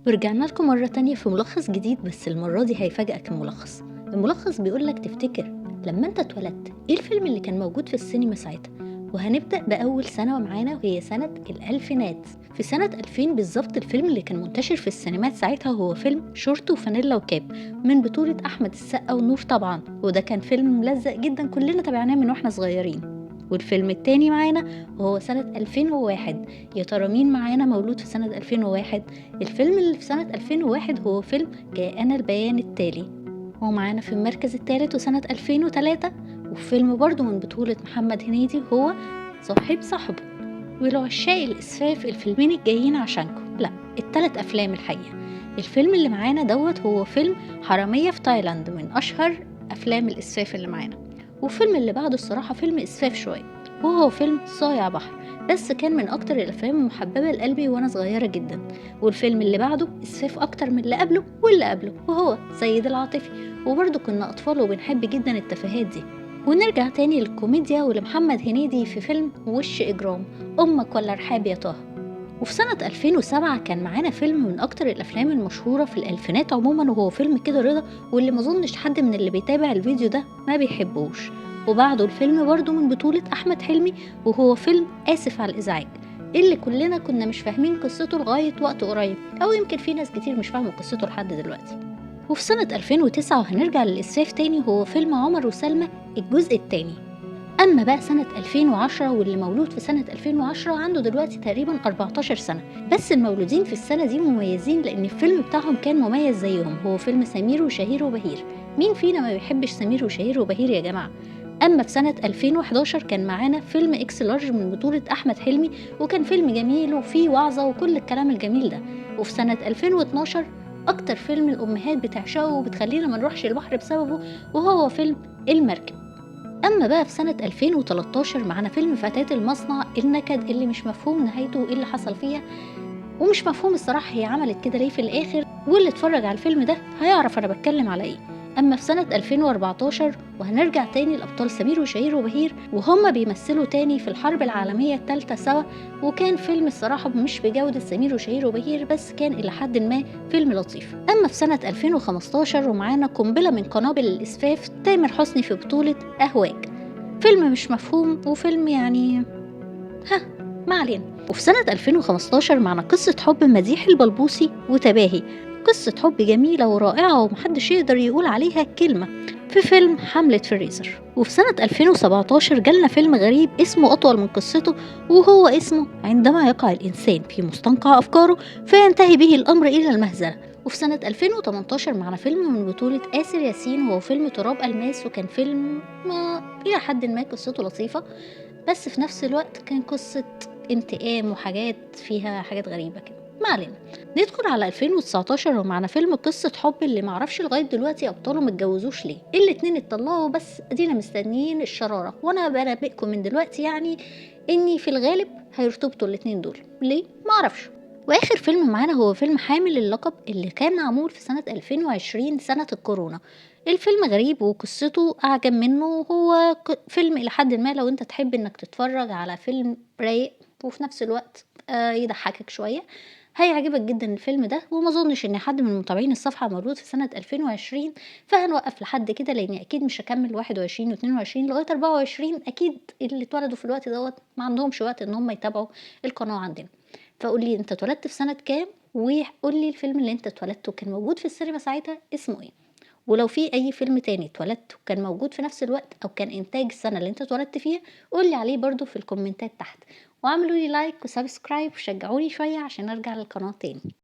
ورجعنا لكم مرة تانية في ملخص جديد، بس المرة دي هيفاجئك الملخص. الملخص بيقولك تفتكر لما انت اتولدت ايه الفيلم اللي كان موجود في السينما ساعتها؟ وهنبدأ بأول سنة معانا وهي سنة الألفينات. في سنة 2000 بالظبط الفيلم اللي كان منتشر في السينمات ساعتها هو فيلم شورت وفانيلا وكاب من بطولة أحمد السقا ونور طبعا، وده كان فيلم ملزق جدا كلنا تابعناه من واحنا صغيرين. والفيلم التاني معانا وهو سنة 2001. يا ترى مين معانا مولود في سنة 2001؟ الفيلم اللي في سنة 2001 هو فيلم جاءنا البيان التالي، ومعانا في المركز الثالث وسنة 2003 وفيلم برضو من بطولة محمد هنيدي هو صاحب صاحبه. ولعشاق الإسفاف الفيلمين الجايين عشانكم، لا التلات أفلام الحقيقة. الفيلم اللي معانا دوت هو فيلم حرامية في تايلاند، من أشهر أفلام الإسفاف اللي معانا. والفيلم اللي بعده الصراحة فيلم إسفاف شوية، وهو فيلم صايع بحر، بس كان من أكتر الأفلام المحببة لقلبي وأنا صغيرة جدا. والفيلم اللي بعده إسفاف أكتر من اللي قبله واللي قبله، وهو سيد العاطفي، وبرضه كنا أطفال وبنحب جدا التفاهات دي. ونرجع تاني للكوميديا ولمحمد هنيدي في فيلم وش إجرام، أمك ولا رحاب يا طه. وفي سنة 2007 كان معانا فيلم من أكتر الأفلام المشهورة في الألفينات عموما، وهو فيلم كده رضا، واللي مظنش حد من اللي بيتابع الفيديو ده ما بيحبوش. وبعده الفيلم برضو من بطولة أحمد حلمي، وهو فيلم آسف على الإزعاج، اللي كلنا كنا مش فاهمين قصته لغاية وقت قريب، أو يمكن في ناس كتير مش فاهمة قصته لحد دلوقتي. وفي سنة 2009 وهنرجع للإسفاف تاني، وهو فيلم عمر وسلمى الجزء التاني. أما بقى سنة 2010، واللي مولود في سنة 2010 عنده دلوقتي تقريبا 14 سنة، بس المولودين في السنة دي مميزين لأن الفيلم بتاعهم كان مميز زيهم، هو فيلم سمير وشهير وبهير. مين فينا ما بيحبش سمير وشهير وبهير يا جماعة؟ أما في سنة 2011 كان معانا فيلم إكس لارج من بطولة أحمد حلمي، وكان فيلم جميل وفيه وعظة وكل الكلام الجميل ده. وفي سنة 2012 أكتر فيلم الأمهات بتعشقه وبتخلينا ما نروحش البحر بسببه، وهو فيلم المركب. أما بقى في سنة 2013 معانا فيلم فتاة المصنع، النكد اللي مش مفهوم نهايته وإيه اللي حصل فيها، ومش مفهوم الصراحة هي عملت كده ليه في الآخر، واللي اتفرج على الفيلم ده هيعرف أنا بتكلم على إيه. أما في سنة 2014 وهنرجع تاني لأبطال سمير وشهير وبهير، وهم بيمثلوا تاني في الحرب العالمية الثالثة سوا، وكان فيلم الصراحة مش بجودة سمير وشهير وبهير، بس كان إلى حد ما فيلم لطيف. أما في سنة 2015 ومعانا قنبلة من قنابل الإسفاف، تامر حسني في بطولة أهواك، فيلم مش مفهوم وفيلم يعني ها ما علينا. وفي سنة 2015 معنا قصة حب مديح البلبوسي وتباهي، قصة حب جميلة ورائعة ومحدش يقدر يقول عليها كلمة، في فيلم حملة فريزر. وفي سنة 2017 جالنا فيلم غريب اسمه أطول من قصته، وهو اسمه عندما يقع الإنسان في مستنقع أفكاره فينتهي به الأمر إلى المهزلة. وفي سنة 2018 معنا فيلم من بطولة آسر ياسين، وهو فيلم تراب ألماس، وكان فيلم ما إلى حد ما قصته لطيفة، بس في نفس الوقت كان قصة انتقام وحاجات فيها حاجات غريبة كده. ما علينا، ندخل على 2019 ومعنا فيلم قصة حب اللي معرفش لغاية دلوقتي أبطاله متجوزوش ليه، الاتنين اتطلقوا، بس ادينا مستنيين الشرارة. وانا بنبئكم من دلوقتي يعني اني في الغالب هيرتبطوا الاتنين دول، ليه معرفش. واخر فيلم معانا هو فيلم حامل اللقب اللي كان معمول في سنة 2020 سنة الكورونا. الفيلم غريب وقصته أعجب منه، وهو فيلم إلى حد ما لو انت تحب انك تتفرج على فيلم رايق وفي نفس الوقت يضحكك شوية، هيعجبك جدا الفيلم ده. وما اظنش ان حد من متابعين الصفحة مولود في سنة 2020، فهنوقف لحد كده لاني اكيد مش هكمل 21 و22 لغاية 24، اكيد اللي اتولدوا في الوقت دوت ما عندهمش وقت ان هم يتابعوا القناة عندنا. فقول لي انت اتولدت في سنة كام، وقول لي الفيلم اللي انت اتولدته كان موجود في السينما ساعتها اسمه ايه، ولو في اي فيلم تاني اتولدت وكان موجود في نفس الوقت او كان انتاج السنة اللي انت اتولدت فيها قول لي عليه برضو في الكومنتات تحت. واعملوا لي like و subscribe وشجعوني شوية عشان ارجع للقناة تاني.